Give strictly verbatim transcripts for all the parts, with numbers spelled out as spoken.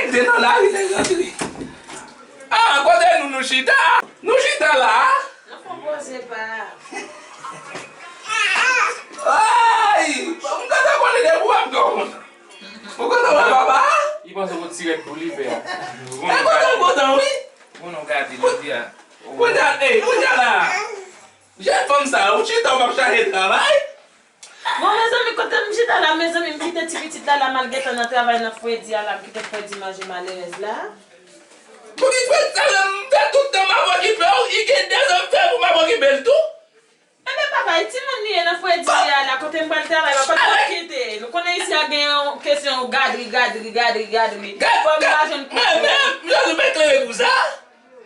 Te nan lari, nèg rantre. Ah, kote nou, nou chita? Nou chita la. Nou fè poze pa. Ay, m kontan konnen depi w ap gòm. Ou kontan wè papa? Li panse w tirèt pou li fè a. E kontan, kontan, wi. Bon, nou gade, jodi a. Kounye a, ey, kounye a la. Jèn fanm sa, ou chita, w p ap chache travay? Bon, mezanmi, kote m chita la, mezanmi, m kite ti pitit la, la, m al gentan nan travay nan fredi a la, m kite fredi manje malerèz la. Pou ki fredi sa, m fè tout tan m ap okipe w, li gen de zan m fè pou m ap okipe l tou. Enben, papa, e timoun li ye nan fredi a la, kote m pral travay la, kote m kite l. Ou konnen isi a gen yon kesyon gadri, gadri, gadri, gadri. Fò m pa jwenn kote. Mwen menm, m jwenn men klere pou sa.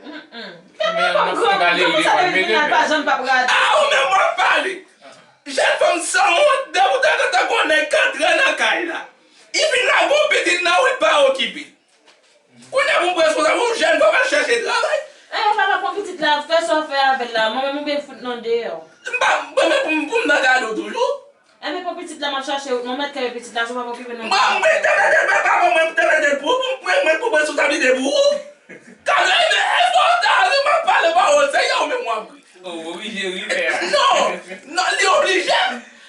Mm, mm. Enben, kòm granmoun, kòman sa te vin vin la, l pa janm p ap rate. Ah, ou menm w ap pale. Jèn fanm sanwont, depi w ta kontan gon nèg k antre nan kay la. Li vin la, gon pitit nan ou, li pa okipe. Kounye a pou m pran responsab, yon jèn fanm al chèche travay. Eh, papa, pran pitit la, fè sa w fè avè l la. Mwen menm, ou byen fout non deyò. M pa, mwen menm pou m, pou m nan gade w toujou. Enben, pran pitit la, m ap chache wout mwen, mèt kay pitit la, si w pa okipe non. Mwen, mwen te mete l, papa, mwen, mwen te mete l pou ou, pou mwen, mwen pou pran responsablite pou ou. Kade, e fò w ta ri, m ap pale pawòl serye, ou menm w ap ri. Oh, oblije ri, pè. Non, non, li oblije.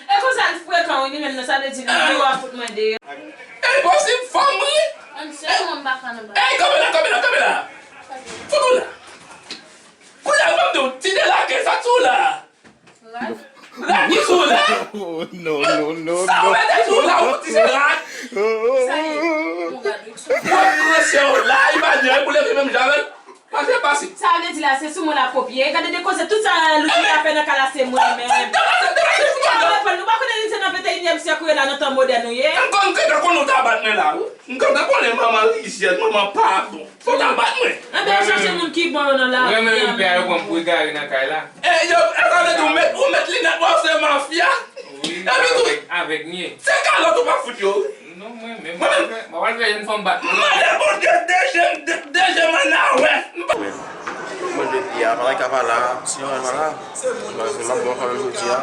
E konsa l frekan, wi, li menm nan, sa vle di, li di w ap fout mwen deyò. Enposib, fò m ri. An sèlman m pa ka nan bagay. Ey, kanpe la, kanpe la, kanpe la. Fout ou la. Kounye a, ban m di w, ti delake, sa sou la. Rad? Rad ki sou la? Oh, no, no, no, no. Sa w mete sou la, ou di se rad? Sa ye? Yon rad, wi, ki sou. Yo pran sè w la, Emmanuel, pou leve menm jan avè l. Pase, pase. Sa vle di la, se sou mwen l ap kopye. Gade de koze, tout sa Louis ap fè nan kay la, se mwen menm. Degaje, degaje, degaje. Sa w reponn, nou pa konnen nou se nan venteyinyèm syèk ou ye la, nan tan modèn ou ye. M konn, m konn, m konn ou ta bat mwen la, wi. M konn, m konnen manman rizyèz, manman pa bon. Fò w ta bat mwen. Enben, yo chache moun ki bon yo nan lari a. Mwen menm, pè a, yo pran m pou egare nan kay la. E, yo, e, sa vle di ou met, ou met linèt, w ap se mafya. Wi, avèk, avèk nye. Se kalòt ou p ap fout yo, wi. Non, mwen menm, mwen menm, mwen pral fè, mwen pral fè jèn fanm bat mwen. Mande Bondye de je m, de, de je m an a wè. Mwen de pye a, pa ka pa la, si yon pa la, mwen se m ap bon kanmenm jodi a.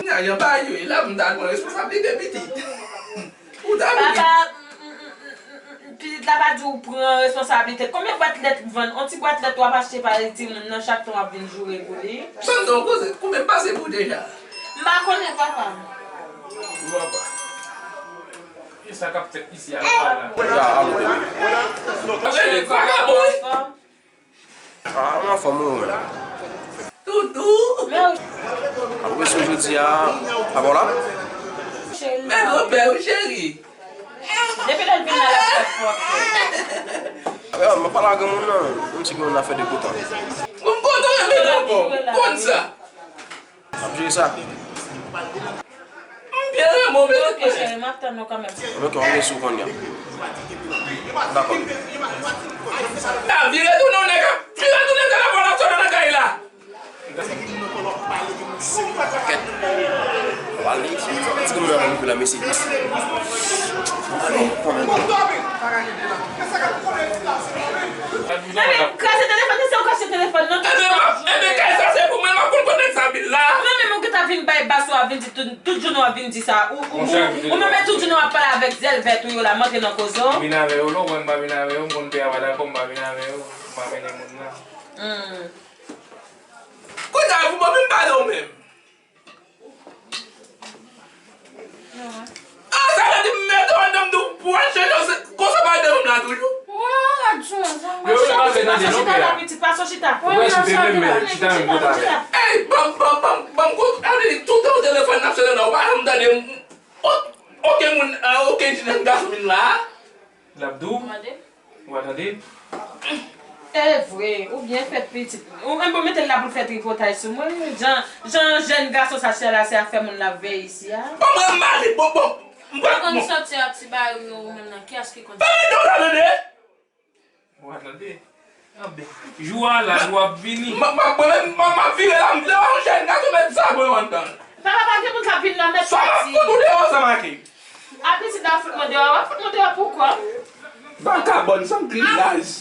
Nya, yo pa yo, e la m ta pran responsablite pitit. Ou ta vle. Papa, m, m, m, m, m, m, pitit la pa di w pran responsablite. Konbyen bwat lèt ou vann? On ti bwat lèt w ap achte pa timoun nan chak tan w ap vin joure pou li. Ban m di w yon koze, konbyen m pase pou deja? M pa konnen, papa. Ou papa. E sa k ap fèt isi a, papa la. Ya, alo, bebe. Bebe, vagabon, wi. Ah, m anfòm, ou menm? Toutou. Apre sou jodi a, pa bon la? Men granpè, wi, cheri. Depi lè l vin la, l ap fè fòk. Ah, m ap pale ak granmoun nan. Menm si granmoun nan fè de goutan. Bon, m kontan renmen granmoun. Konn sa. Ap jere sa. M byen renmen w, bebe. Ok, cheri, m ap tann ou kanmenm. Ok, w ap rete sou kounye a. Dakò. A, vire tounen, w nèg ap vire tounen, telefòn ap sone nan kay la. Kèt. Pale, ti granmoun nan rive la, mesye. Enben, kraze telefòn nan, se ou k achte telefòn nan. Enben, m ap, enben, kay sa se pou mwen, m ap konn kote sa vin la. Mwen menm, ou gentan vin bay bas ou ap vin di tout, tout jounen w ap vin di sa. Ou, ou, ou, ou menm, tout jounen w ap pale avèk zèl vèt ou yo la, m antre nan koze w. M vin avè yo, non, mwen, m pa vin avè yo, m konn pè a pa dakò, m pa vin avè yo, m pa mennen moun nan. Hmm. Kounye a, pou mwen, m pale w menm. Ah, sa vle di m mete w anndan m di w pou w al chanje w, se konsa w pa al devan m la toujou. Mwen rad sou mwen, sa mwen. Yo, yo, pa fè tande, non, pè a. Pase w chita. Ou wè si te menm, men chita menm, konsa. Ey, ban m, ban m, ban m, ban m, gwo, sa vle di tout tan w telefòn nan ap sone la, ou pa janm tande m, o-, okenn moun, ah, okenn ti nèg gason vin la. L ap di w. Ou pa tande? E vre, ou byen fèt pitit. Ou menm pou mete l la pou l fè tripotay sou mwen. Jan, jan jèn gason sa chè la, se afè moun l ap veye isi a. Bon, mwen m mare, bon, bon. M pral, bon. Konn sòti ak ti bagay ou yo, ou menm nan, kiyès ki konn sa? Pa mete w la, tande. Ou pa tande? Anben, jou a la, jou ap vini. M, m, mwen menm, m, m ap vire la, m vle wè yon jèn gason met zago yo anndan l. Papa, pa gen moun k ap vin la, mèt pati. Sa m ap fout ou deyò, sa make. A pitit la fout mwen deyò, w ap fout mwen deyò pou kò m. Vakabòn san griyaj.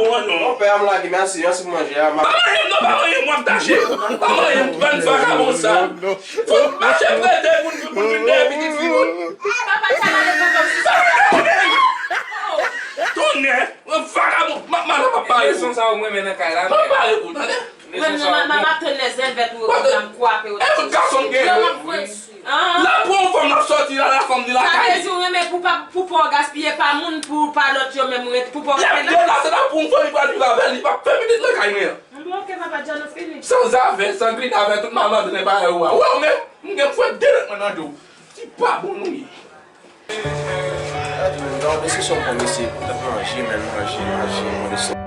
Bon, non. Bon, pè a m lage, mèsi, mèsi pou manje a. Pa manyen m non, pa manyen m, w ap tache. Pa manyen m, bann vakabon sa. Fout mache prete moun pou vin dèyè pitit fi moun. Tonnè, vakabon, m ap mal, m ap pare. Leson sa ou mwen men nan kay la. M ap pare pou, tande. Mwen menm, m ap tann lè zèlvèt ou yo vin la, m kwape yo. E tout gason m gen. Yo m ap pran. L ap pran yon fanm, l ap sòti la, la fanm li lakay li. Sa vle di ou renmen pou pa, pou pa w gaspiye pa moun, pou pa lòt yo menm ret, pou pa w ret la. L ap deplase, l ap pran yon fanm, li pral viv avè l, li p ap fè pitit lakay mwen an. Bon, ok, papa John, nou fini. Sanzave, sanglida, avè tout malandren parèy ou a. Ou wè ou menm, m gen fwèt de nèt mwen nan do w. Ti pa bon nou ye. Gade, men, gade, se sou pran mesye, poutèt manje, men, manje, manje, manje.